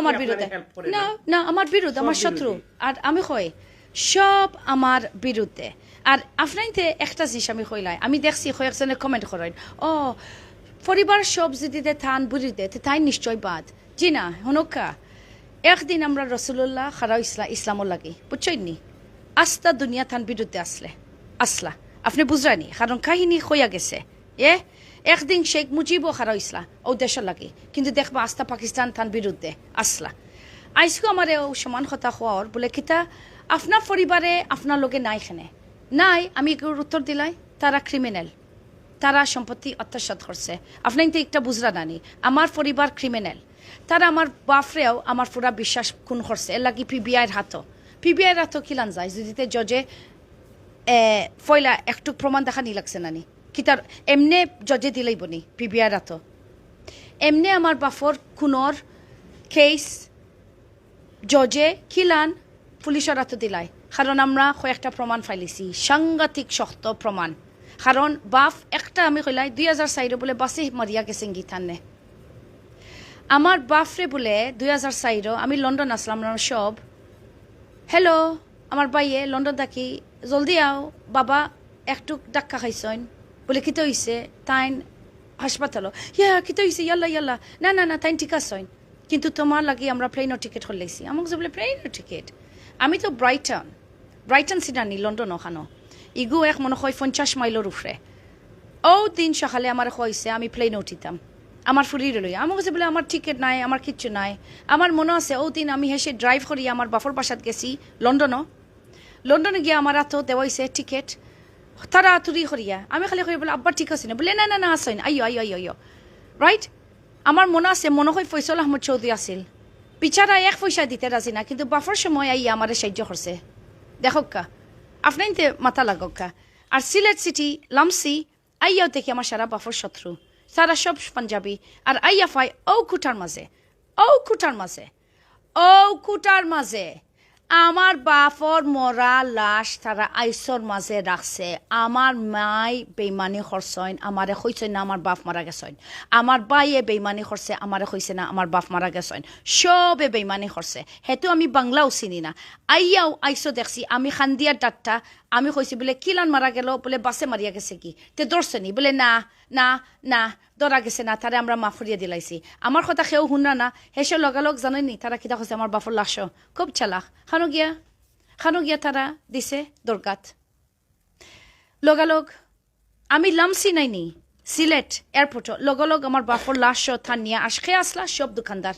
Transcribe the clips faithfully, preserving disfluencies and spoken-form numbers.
আমার বিরুদ্ধে। না, না, আমার বিরুদ্ধে, আমার শত্রু। আর আমি কই, সব আমার বিরুদ্ধে। আর আপনাইনতে একটা জিনিস আমি কইলাই, আমি দেখছি কয়েকজনে কমেন্ট করেন, "ও, পরিবার সব যদি দে তান বিরুদ্ধে, তে তাইন নিশ্চয় বাদ।" জি না, হুনউক্কা, একদিন আমরা রসুলুল্লাহ খাড়া অইছলা ইসলামর লাগি, বুঝছইন নি? আস্তা দুনিয়া তান বিরুদ্ধে আছলা, আছলা। আপনে বুঝরা নি, কারণ কাহিনী কইয়া গেছে। এ, একদিন শেখ মুজিবও খাড়া অইছলা অউ দেশর লাগি, কিন্তু দেখবা আস্তা পাকিস্তান তান বিরুদ্ধে আছলা। আইজকু আমারে অউ সমান কথা কওয়ার বুলে, "কিতা আপনার পরিবারে আপনার লগে নাই কেনে?" নাই, আমি এগুর উত্তর দিলাই, "তারা ক্রিমিনাল, তারা সম্পত্তি আত্মসাৎ করছে।" আপনাইনতে একটা বুঝরা না নি, আমার পরিবার ক্রিমিনাল। তারা আমার বাফরেও আমার পুরা বিশ্বাস খুন করছে, এর লাগি পিবিআইর হাতো। পিবিআইর হাতো কিলান যায়, যদি তে জজে, এ, পয়লা একটু প্রমাণ দেখানি লাগছে না নি? কিতার এমনে জজে দিলাইবো নি পিবিআইর হাতো? এমনে আমার বাফর খুনর কেস জজে কিলান পুলিশর হাতো দিলাই, কারণ আমরা কয়েকটা প্রমাণ পাইলিছি, সাংঘাতিক শক্ত প্রমাণ। কারণ বাফ একটা আমি কইলাই, দুই হাজার চাইরো বুলে বাসে মারিয়া গেছেন গি তানরে। আমার বাফরে বুলে দুই হাজার চাইরো, আমি লন্ডন আছলাম না সব, "হ্যালো, আমার ভাইয়ে লন্ডন থাকি, জলদি আও, বাবা একটু ধাক্কা খাইছইন।" বুলে, "কিতা অইছে?" তাইন হাসপাতালো। "ইয়া, কিতা অইছে? ইয়াল্লা, ইয়াল্লা।" "না, না, না, তাইন ঠিক আছইন, কিন্তু তুমার লাগি আমরা প্লেনর টিকিট করিলাইছি।" আমাক যে বুলে, "প্লেনর টিকিট?" আমি তো ব্রাইটন, ব্রাইটন চিনরা নি, লন্ডন অখানো। ইগু এক মনো কয় পঞ্চাশ মাইলর উপরে। অউ দিন সকালে আমারে কইছে আমি প্লেনো উঠিতাম, আমার ফুরিরে লইয়া। আমাক যে বুলে, "আমার টিকিট নাই, আমার কিচ্ছু নাই।" আমার মনো আছে, অউ দিন আমি হেষে ড্রাইভ করিয়া আমার বাফর বাসাত গেছি লন্ডনো। লন্ডনো গিয়া আমার হাতো দেওয়াইছে টিকিট, তাড়াতাড়ি করিয়া। আমি খালি কই বুলে, "আব্বা ঠিক আছে না?" বুলে, "না, না, না, আছইন, আইও, আইও, আইও, আইও।" রাইট? আমার মনো আছে, মনো কয় ফয়সল আহমদ চৌধুরী আছিল। বিচারা এক পয়সা দিতে রাজি না, কিন্তু বাফর সময় আইয়া আমারে সাহায্য করছে। দেখউক্কা, আপনাইনতে মাথা লাগউক্কা। আর সিলেট সিটি লামছি, আইয়াও দেখি আমার সারা বাফর শত্রু, সারা সব পাঞ্জাবি। আর আইয়া পাই অউ খুটার মাঝে, অউ খুটার মাঝে, অউ খুটার মাঝে আমার বাফর মরা লাশ তারা আইসর মাঝে রাখছে। আমার মাই বেইমানি করছইন, আমারে কইছইন না আমার বাফ মারা গেছইন। আমার ভাইয়ে বেইমানি করছে, আমারে কইছে না আমার বাফ মারা গেছইন। সবে বেইমানি করছে। হেতু আমি বাংলাও চিনি না। আইয়াও আইসো দেখছি, আমি খান্দিয়া ডাট্টা, আমি কইছি বুলে, "কিলান মারা গেল?" বুলে, "বাসে মারিয়া গেছে গি।" তে ধরছে নি? বুলে, "না, না, না, ধরা গেছে না, তারে আমরা মাফ করিয়া দিলাইছি।" আমার কথা কেউ হুনরা না, হেষে লগালগ জানইন নি তারা কিতা কইছে আমার বাফর লাশো? খুব চালাক। খানো গিয়া, খানো গিয়া তারা দিছে দরগাত। লগালগ আমি লামছি নাই নি সিলেট এয়ারপোর্টো, লগালগ আমার বাফর লাশো টানিয়া আশকে আছলা সব দোকানদার,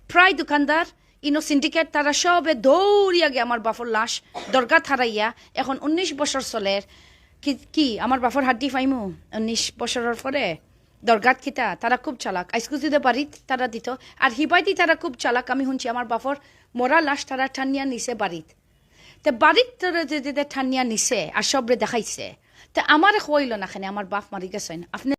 প্রায় দোকানদার, ইনো সিন্ডিকেট, তারা সবে দৌড়িয়া গিয়া আমার বাফর লাশ দরগাত হারাইয়া। এখন উনিশ বছর চলের। কি, কি আমার বাফর হাড্ডি পাইমু উনিশ বছরর পরে? দরগাত কিতা? তারা খুব চালাক। আইজকু যদি বাড়িত তারা দিত, আর হিবাইদি তারা খুব চালাক। আমি হুনছি আমার বাফর মরা লাশ তারা টানিয়া নিছে বাড়িত। তে বাড়িত তারা যদি তে টানিয়া নিছে আর সবরে দেখাইছে, তে আমারে কইল না কেনে আমার বাফ মারি গেছইন। আপনে